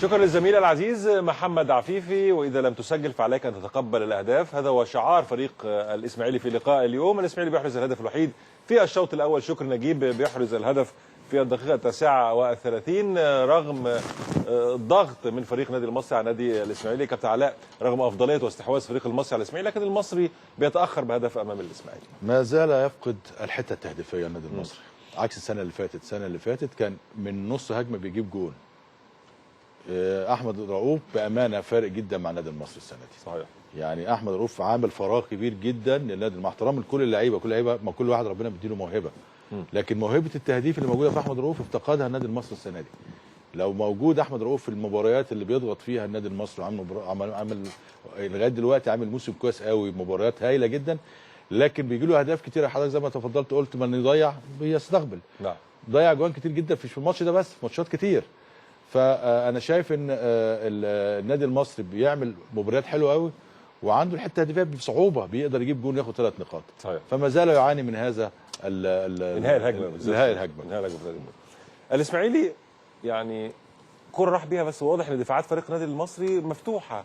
شكرا للزميل العزيز محمد عفيفي. واذا لم تسجل فعليك ان تتقبل الاهداف، هذا هو شعار فريق الاسماعيلي في لقاء اليوم. الاسماعيلي بيحرز الهدف الوحيد في الشوط الاول، شكري نجيب بيحرز الهدف في الدقيقة 39 رغم الضغط من فريق نادي المصري على نادي الاسماعيلي. كابتن علاء، رغم افضلية واستحواذ فريق المصري على الاسماعيلي، لكن المصري بيتاخر بهدف امام الاسماعيلي. ما زال يفقد الحتة التهديفيه النادي المصري، عكس السنة اللي فاتت. السنة اللي فاتت كان من نص هجمة بيجيب جون. احمد رؤوف بامانه فارق جدا مع النادي المصري السنة دي. صحيح. يعني احمد رؤوف عامل فراغ كبير جدا للنادي، مع احترام لكل اللعيبة، كل لعيبة، ما كل واحد ربنا بيديله موهبة، لكن موهبة التهديف اللي موجودة في احمد رؤوف افتقدها النادي المصري السنة دي. لو موجود احمد رؤوف في المباريات اللي بيضغط فيها النادي المصري، عامل لغاية دلوقتي عامل موسم كويس قوي، مباريات هايلة جدا، لكن بيجي له اهداف كتيرة. حضرتك زي ما تفضلت قلت، من يضيع بيستقبل. نعم. ضيع جوان كتير جدا في الماتش ده، بس في ماتشات كتير. فانا شايف ان النادي المصري بيعمل مباريات حلوة قوي، وعنده الحتة الهدفيه بصعوبة، بيقدر يجيب جون ياخد 3 نقاط. صحيح. فما زال يعاني من هذا انهاء الهجمة. انهاء الهجمة. انهاء الهجمة. الاسماعيلي يعني كرة راح بيها، بس واضح ان دفاعات فريق النادي المصري مفتوحة،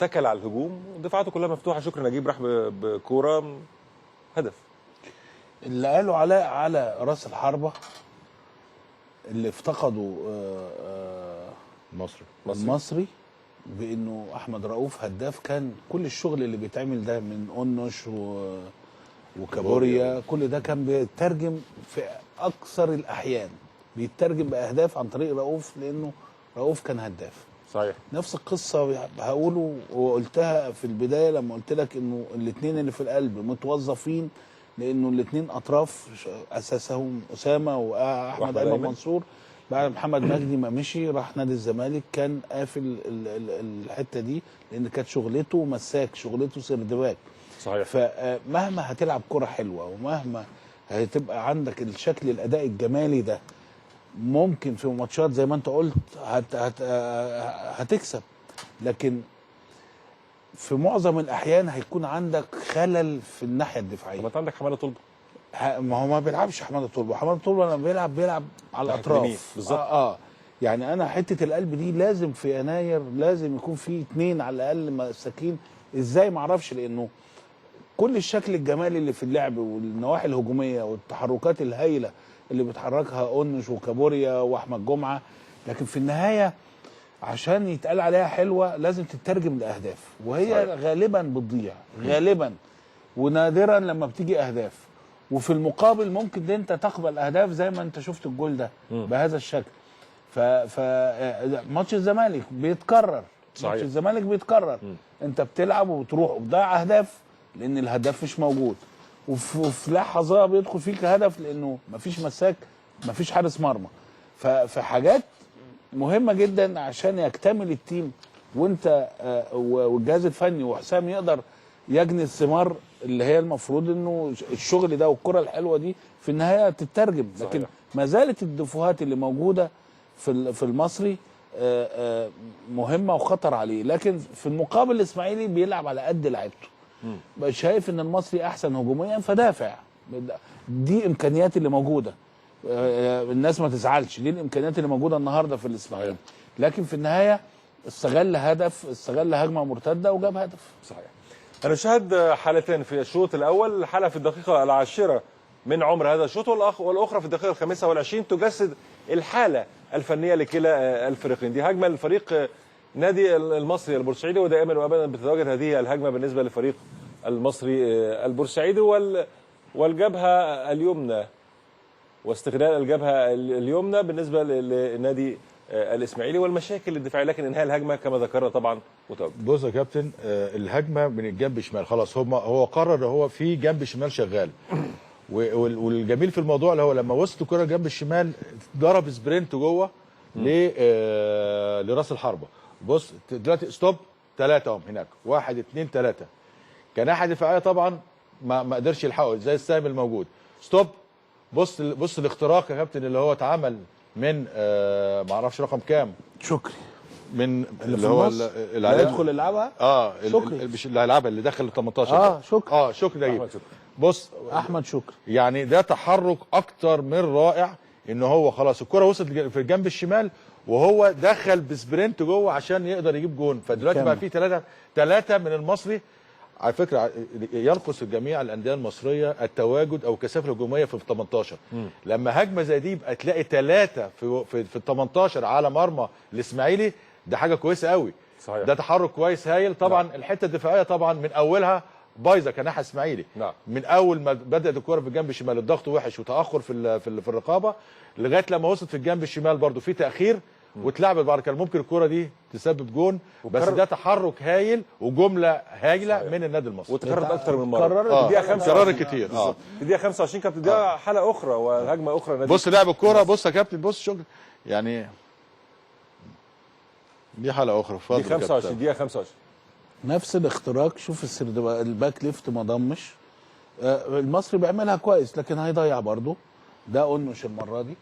اتكل على الهجوم ودفاعاته كلها مفتوحة. شكري نجيب راح بكوره هدف. اللي قالوا علاء على راس الحربة اللي افتقدوا المصري بانه احمد رؤوف هداف، كان كل الشغل اللي بيتعمل ده من اونش وكابوريا، كل ده كان بيترجم في اكثر الاحيان بيترجم باهداف عن طريق رؤوف، لانه رؤوف كان هداف. صحيح. نفس القصة هقوله وقلتها في البداية لما قلت لك انه الاثنين اللي في القلب متوظفين، لانه الاثنين اطراف اساسهم اسامة واحمد ايمن منصور. بعد محمد مجدي ما مشي راح نادي الزمالك، كان قافل الحتة دي، لان كانت شغلته مساك، شغلته سردباك. صحيح. فمهما هتلعب كره حلوة ومهما هتبقى عندك الشكل الاداء الجمالي ده، ممكن في ماتشات زي ما انت قلت هت هت هتكسب، لكن في معظم الاحيان هيكون عندك خلل في الناحية الدفاعية. طب انت عندك حمادة طلبه. ما هو ما بيلعبش حمادة طلبه، حمادة طلبه لما بيلعب على الاطراف بالظبط. يعني انا حتة القلب دي لازم في يناير لازم يكون في 2 على الاقل مساكين. ازاي ما اعرفش، لانه كل الشكل الجمالي اللي في اللعب والنواحي الهجومية والتحركات الهائلة اللي بتحركها اونش وكابوريا واحمد جمعه، لكن في النهاية عشان يتقال عليها حلوة لازم تترجم لاهداف، وهي صحيح. غالبا بتضيع غالبا، ونادرا لما بتيجي اهداف. وفي المقابل ممكن ده انت تقبل اهداف زي ما انت شفت الجول ده بهذا الشكل. ف ماتش الزمالك بيتكرر. صحيح. ماتش الزمالك بيتكرر. انت بتلعب وبتروح وبتضيع اهداف لان الهداف مش موجود، وفي لحظة بيدخل فيك هدف لانه مفيش مساك، مفيش حارس مرمى. فحاجات مهمة جدا عشان يكتمل ال team، وانت والجهاز الفني وحسام يقدر يجني الثمار اللي هي المفروض انه الشغل ده والكره الحلوة دي في النهاية تترجم. لكن ما زالت الدفوهات اللي موجودة في المصري مهمة وخطر عليه. لكن في المقابل الاسماعيلي بيلعب على قد لعبته، شايف ان المصري احسن هجوميا فدافع. دي امكانيات اللي موجودة، الناس ما تزعلش، دي الامكانيات اللي موجودة النهارده في الاسماعيلي. لكن في النهاية استغل هدف، استغل هجمة مرتدة وجاب هدف. صحيح. هنشاهد حالتين في الشوط الاول، حاله في الدقيقة 10 من عمر هذا الشوط، والاخرى في الدقيقة 25 تجسد الحالة الفنية لكلا الفريقين. دي هجمة للفريق نادي المصري البورسعيدي، ودائما وابدا بتتواجد هذه الهجمة بالنسبة للفريق المصري البورسعيدي، والجبهه اليمنى واستغلال الجبهة اليمنى بالنسبة لنادي الاسماعيلي والمشاكل الدفاعية، لكن انهاء الهجمة كما ذكرنا طبعا متواجد. بص يا كابتن، الهجمة من الجنب الشمال خلاص، هو قرر هو في جنب شمال شغال، والجميل في الموضوع اللي هو لما وصلت الكره جنب الشمال ضرب sprint جوه لراس الحربة. بص دلوقتي stop، 3 هم هناك، 1 2 3. كناحيه دفاعية طبعا ما قدرش يلحقه زي السهم الموجود. stop، بص الاختراق يا كابتن اللي هو اتعمل من ما اعرفش رقم كام، شكري، من اللي هو اللي هيدخل يلعبها، شكري مش اللي هيلعبها، اللي دخل ال 18 شكري، شكري ده. بص احمد شكري، يعني ده تحرك اكتر من رائع. ان هو خلاص الكره وصلت في الجنب الشمال وهو دخل ب sprint جوه عشان يقدر يجيب جون. فدلوقتي بقى في ثلاثة من المصري. على فكرة ينقص جميع الاندية المصرية التواجد او الكثافة الهجومية في 18. لما هجمة زي دي يبقى تلاقي 3 في ال 18 على مرمى الاسماعيلي، ده حاجة كويسة قوي. صحيح. ده تحرك كويس هايل. طبعا نعم. الحتة الدفاعية طبعا من اولها بايظة كناحيه اسماعيلي. نعم. من اول ما بدات الكورة في الجنب الشمال الضغط وحش وتاخر في الرقابة لغاية لما وصلت في الجنب الشمال برده في تاخير واتلعبت بعد كان ممكن الكورة دي تسبب جون. بس ده تحرك هايل وجملة هايلة. صحيح. من النادي المصري وتكررت اكتر من مرة. الدقيقة 25 كتير. في الدقيقة 25 كانت الدقيقة حاله اخرى وهجمه اخرى. بص لعب الكورة، بص يا كابتن، بص شغل يعني دي حاله اخرى. دي 25 دقيقة 25 نفس الاختراق. شوف ال back left ما ضمش. المصري بيعملها كويس لكن هيضيع برضه. ده قنش المرة دي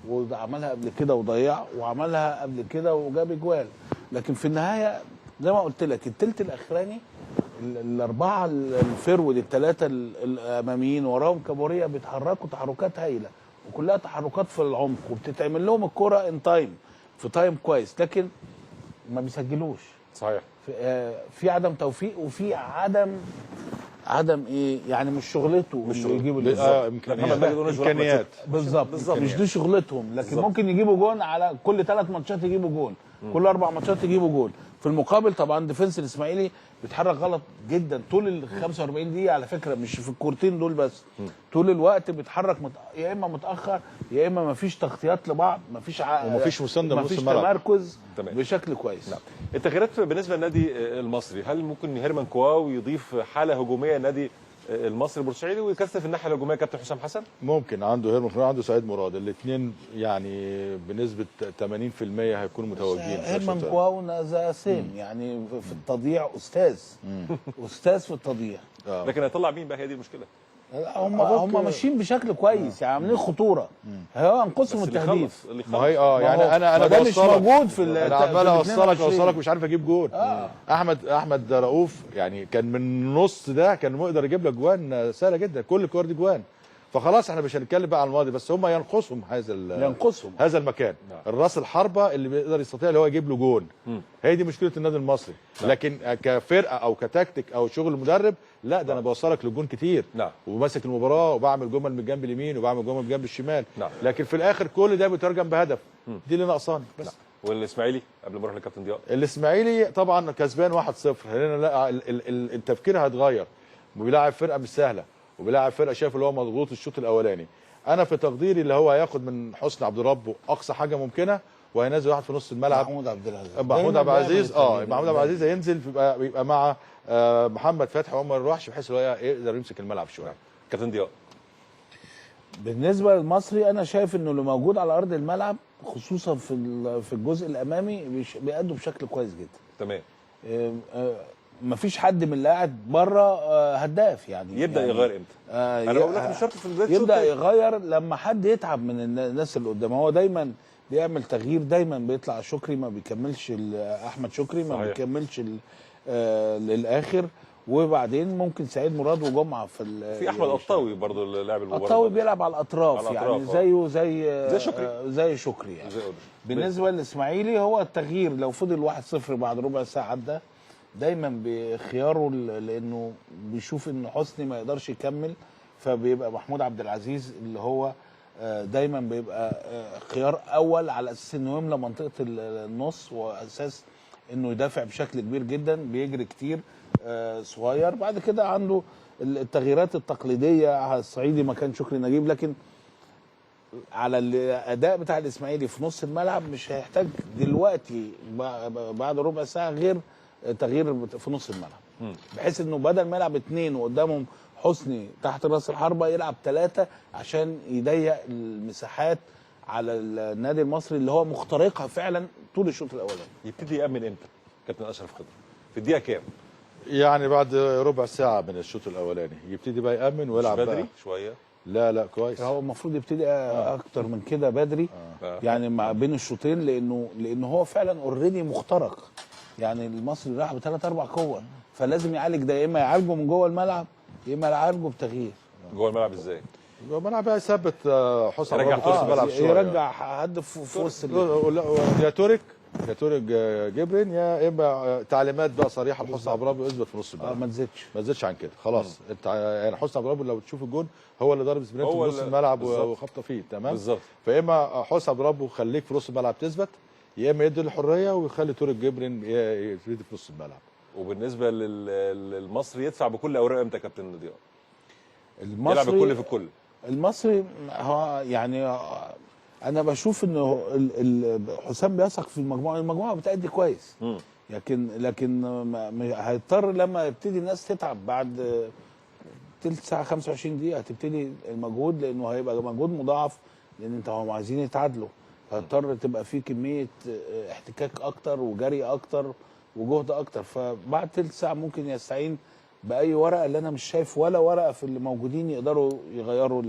وعملها قبل كده وضيع، وعملها قبل كده وجاب اجوال. لكن في النهاية زي ما قلت لك الثلث الاخراني الاربعة ال forward الثلاثة الاماميين وراهم كابوريا بيتحركوا تحركات هايلة وكلها تحركات في العمق وبتتعمل لهم الكره in time في time كويس، لكن ما بيسجلوش. صحيح. في عدم توفيق وفي عدم ايه يعني مش شغلته، مش يجيبوا امكانيات. بالظبط مش دي شغلتهم، لكن بالزبط. ممكن يجيبوا جون على كل 3 ماتشات يجيبوا جون، كل 4 ماتشات يجيبوا جون. في المقابل طبعا defense الاسماعيلي بيتحرك غلط جدا طول ال 45 دقيقة على فكرة، مش في الكورتين دول بس، طول الوقت بيتحرك يا اما متاخر يا اما مفيش تغطيات لبعض، مفيش ومفيش مساندة من نص الملعب، مفيش تمركز بشكل كويس. نعم. التغييرات بالنسبة للنادي المصري، هل ممكن هيرمان كواو يضيف حاله هجومية للنادي المصري البورسعيدي ويكثف الناحية الهجومية كابتن حسام حسن؟ ممكن. عنده هيرمان كواو، عنده سعيد مراد، الاثنين يعني بنسبة 80% هيكونوا متواجدين. هيرمان كواو the same يعني في التضييع استاذ. استاذ في التضييع. لكن هيطلع مين بقى؟ هي دي المشكلة. هم ماشيين بشكل كويس يعني عاملين خطورة، هو انقصهم التهديف. ما هي يعني انا ده مش موجود في انا عمال اوصلك مش عارف اجيب جون. احمد رؤوف يعني كان من النص ده كان يقدر يجيب لك جوان سهلة جدا، كل الكور دي جوان. فخلاص احنا مش هنتكلم بقى عن الماضي، بس هم ينقصهم هذا ينقصهم هذا المكان. الراس الحربة اللي بيقدر يستطيع اللي هو يجيب له جون. هي دي مشكلة النادي المصري. لكن كفرقه او كتكتيك او شغل مدرب، لا ده انا بوصلك للجون كتير. وماسك المباراة وبعمل جمل من الجنب اليمين وبعمل جمل من الجنب الشمال. لكن في الاخر كل ده بيترجم بهدف. دي اللي ناقصاني بس. والاسماعيلي قبل ما نروح للكابتن ضياء، الاسماعيلي طبعا كسبان 1-0، هنا لا التفكير هيتغير، وبيلاعب فرقه مش سهلة وبيلاعب فرقه شايف اللي هو مضغوط الشوط الاولاني. انا في تقديري اللي هو هياخد من حسني عبد ربه اقصى حاجة ممكنة، وهينزل واحد في نص الملعب، محمود عبد العزيز. محمود عبد العزيز محمود عبد العزيز هينزل بيبقى مع محمد فتحي وعمر الوحش، بحيث ان هو يقدر يمسك الملعب شوية. كابتن ضياء، بالنسبة للمصري انا شايف انه اللي موجود على ارض الملعب خصوصا في الجزء الامامي بيأدوا بشكل كويس جدا. تمام. مفيش حد من اللي قاعد بره هداف يعني. يبدا يعني يغير امتى؟ انا بقول لك مش شرط في البداية، يبدا يغير لما حد يتعب من الناس اللي قدامه. هو دايما بيعمل تغيير، دايما بيطلع شكري ما بيكملش، احمد شكري ما بيكملش للاخر، وبعدين ممكن سعيد مراد وجمعه في احمد قطاوي برضه لاعب المباراة. قطاوي بيلعب على الاطراف، يعني زيه زي شكري، زي شكري يعني. زي بالنسبة للاسماعيلي هو التغيير لو فضل 1-0 بعد ربع ساعة عدى دايما بخياره، لانه بيشوف ان حسني ما يقدرش يكمل، فبيبقى محمود عبد العزيز اللي هو دايما بيبقى خيار اول على اساس انه يملى منطقة النص، واساس انه يدافع بشكل كبير جدا، بيجري كتير، صغير. بعد كده عنده التغييرات التقليدية على الصعيدي مكان شكري نجيب، لكن على الاداء بتاع الاسماعيلي في نص الملعب مش هيحتاج دلوقتي بعد ربع ساعة غير تغيير في نص الملعب، بحيث انه بدل ما يلعب 2 وقدامهم حسني تحت راس الحربة يلعب 3 عشان يضيق المساحات على النادي المصري اللي هو مخترقها فعلا طول الشوط الاولاني. يبتدي يامن امتى كابتن اشرف خضر؟ في الدقيقة كام؟ يعني بعد ربع ساعة من الشوط الاولاني يبتدي بقى يامن ويلعب بدري شوية. لا لا كويس، هو المفروض يبتدي اكتر من كده بدري. يعني مع بين الشوطين، لانه هو فعلا already مخترق، يعني المصري راح بثلاث اربع كور، فلازم يعالج ده، يا اما يعالجه من جوه الملعب يا اما يعالجه بتغيير جوه الملعب. ازاي؟ الملعب بقى يثبت حسام يرجع عبد الرب في نص الملعب شوية، يرجع حد في وسط يا تورك يا تورك جبرين، يا اما تعليمات بقى صريحه لحسن عبد الرب اثبت في نص الملعب، ما تزيدش ما تزيدش عن كده خلاص. انت يعني حسن عبد الرب لو تشوف الجون هو اللي ضارب sprint في نص الملعب وخبطه فيه، تمام بالظبط. فاما حسن عبد الرب وخليك في نص الملعب تثبت، يا اما يدي الحرية ويخلي تورك جبرين يبتدي في نص الملعب. وبالنسبة للمصري يدفع بكل اوراقه امتى يا كابتن ضياء؟ المصري يلعب بكل في الكل. المصري هو يعني انا بشوف انه حسام بيثق في المجموعة، المجموعة بتأدي كويس، لكن هيضطر لما يبتدي الناس تتعب بعد تلت ساعة 25 دقيقة هتبتدي المجهود، لانه هيبقى مجهود مضاعف، لان انت هم عايزين يتعادلوا، هيضطر تبقى في كمية احتكاك اكتر وجري اكتر وجهد اكتر. فبعد تلت ساعة ممكن يستعين باي ورقة، اللي انا مش شايف ولا ورقة في اللي موجودين يقدروا يغيروا.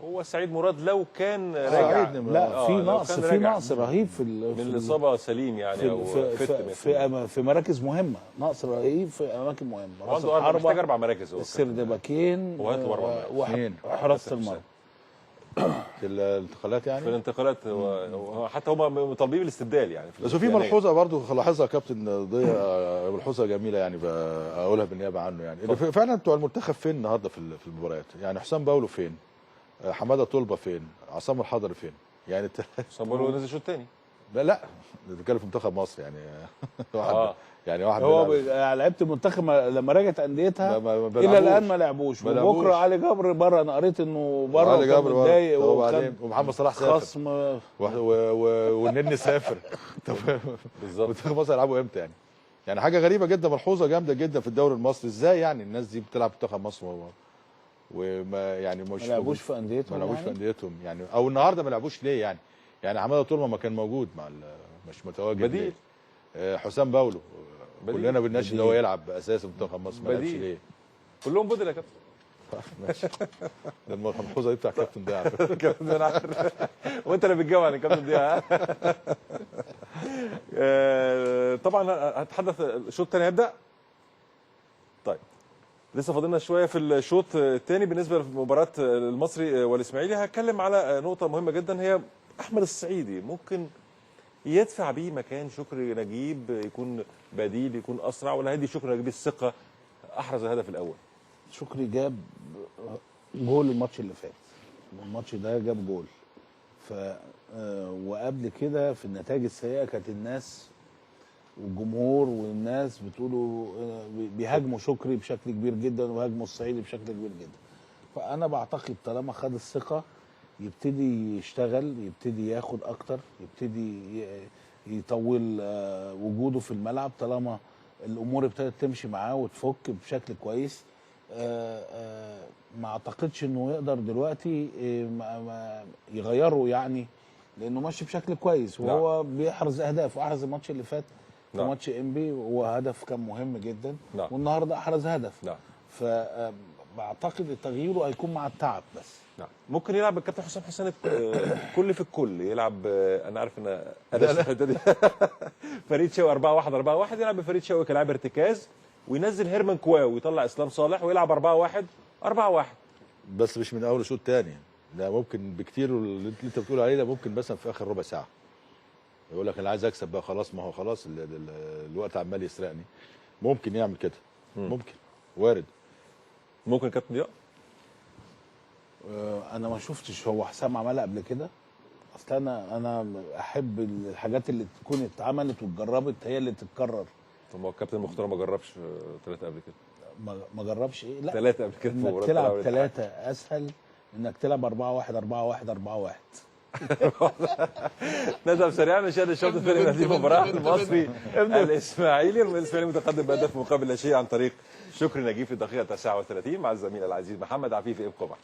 هو سعيد مراد لو كان راجع، لا في نقص، في نقص رهيب في من الاصابة سليم يعني، في او في, في, في مراكز مهمة، نقص رهيب في اماكن مهمة. راس الحربة محتاج 4 مراكز، هو السردباكين وحراسه المرمى في الانتقالات، يعني في الانتقالات حتى هم مطالبين بالاستبدال يعني. بس في ملحوظة برضو لاحظها كابتن ضياء، ملحوظة جميلة يعني بقولها بالنيابة عنه يعني، فعلا بتوع المنتخب فين النهارده في المباريات؟ يعني حسام باولو فين؟ حمادة طلبه فين؟ عصام الحضري فين؟ يعني حسام باولو نزل الشوط الثاني. لا بتتكلم في منتخب مصر يعني. واحد يعني واحد هو لعيبة المنتخب لما رجعت انديتها الى الان ما لعبوش، وبكره علي جبر بره، انا قريت انه بره علي جبر متضايق، ومحمد صلاح سافر خصم والنني سافر. طب بالظبط منتخب مصر يلعبوا امتى يعني؟ يعني حاجة غريبة جدا، ملحوظة جامدة جدا في الدوري المصري، ازاي يعني الناس دي بتلعب منتخب مصر وما يعني مش ما لعبوش في انديتهم، ما لعبوش في انديتهم يعني، او النهارده ما لعبوش ليه يعني؟ يعني حمادة طولما ما كان موجود مع مش متواجد بديل، حسام باولو كلنا بنناشد ان هو يلعب اساسي منتخب مصر، ما لعبش ليه؟ كلهم بدل يا كابتن. ماشي، ده الملحوظة دي بتاع كابتن ضياء. كابتن ضياء وانت اللي بتجاوب عن الكابتن ضياء. طبعا هتحدث الشوط الثاني هيبدا. طيب لسه فاضلنا شوية في الشوط الثاني بالنسبة لمباراة المصري والاسماعيلي. هتكلم على نقطة مهمة جدا، هي احمد الصعيدي ممكن يدفع بيه مكان شكري نجيب، يكون بديل، يكون اسرع، ولا هيدي شكري نجيب الثقة احرز الهدف الاول؟ شكري جاب جول الماتش اللي فات، الماتش ده جاب جول، ف وقبل كده في النتائج السيئة كانت الناس والجمهور والناس بتقولوا بيهاجموا شكري بشكل كبير جدا وهاجموا الصعيدي بشكل كبير جدا. فانا بعتقد طالما خد الثقة يبتدي يشتغل، يبتدي ياخد اكتر، يبتدي يطول وجوده في الملعب. طالما الامور ابتدت تمشي معاه وتفك بشكل كويس، ما اعتقدش انه يقدر دلوقتي يغيره يعني، لانه ماشي بشكل كويس وهو بيحرز اهداف، واحرز الماتش اللي فات في ماتش انبي وهدف كان مهم جدا، والنهارده احرز هدف. فبعتقد تغييره هيكون مع التعب بس. نعم، ممكن يلعب الكابتن حسام حسن كل في الكل، يلعب. انا عارف ان انا فريد شوقي 4 1 4 1، يلعب بفريد شوقي كلاعب ارتكاز، وينزل هيرمان كواو ويطلع اسلام صالح ويلعب 4 1 4 1. بس مش من اول شوط تاني، ده ممكن بكتير اللي انت بتقول عليه ده، ممكن مثلا في اخر ربع ساعة يقول لك انا عايز اكسب بقى خلاص، ما هو خلاص الوقت عمال يسرقني، ممكن يعمل كده، ممكن وارد. ممكن كابتن ضياء؟ انا ما شفتش هو حسام عملها قبل كده، اصل انا احب الحاجات اللي تكون اتعملت واتجربت هي اللي تتكرر. طب ما هو الكابتن مختار ما جربش 3 قبل كده. ما جربش ايه؟ لا 3 قبل كده. انك تلعب 3 اسهل انك تلعب 4 1 4 1 4 1. نذهب سريعا نشاهد الشوط الثاني من هذه المباراة، المصري الاسماعيلي، الاسماعيلي متقدم بهدف مقابل لا شيء عن طريق شكري نجيب في الدقيقة 39 مع الزميل العزيز محمد عفيفي. ابقوا معنا.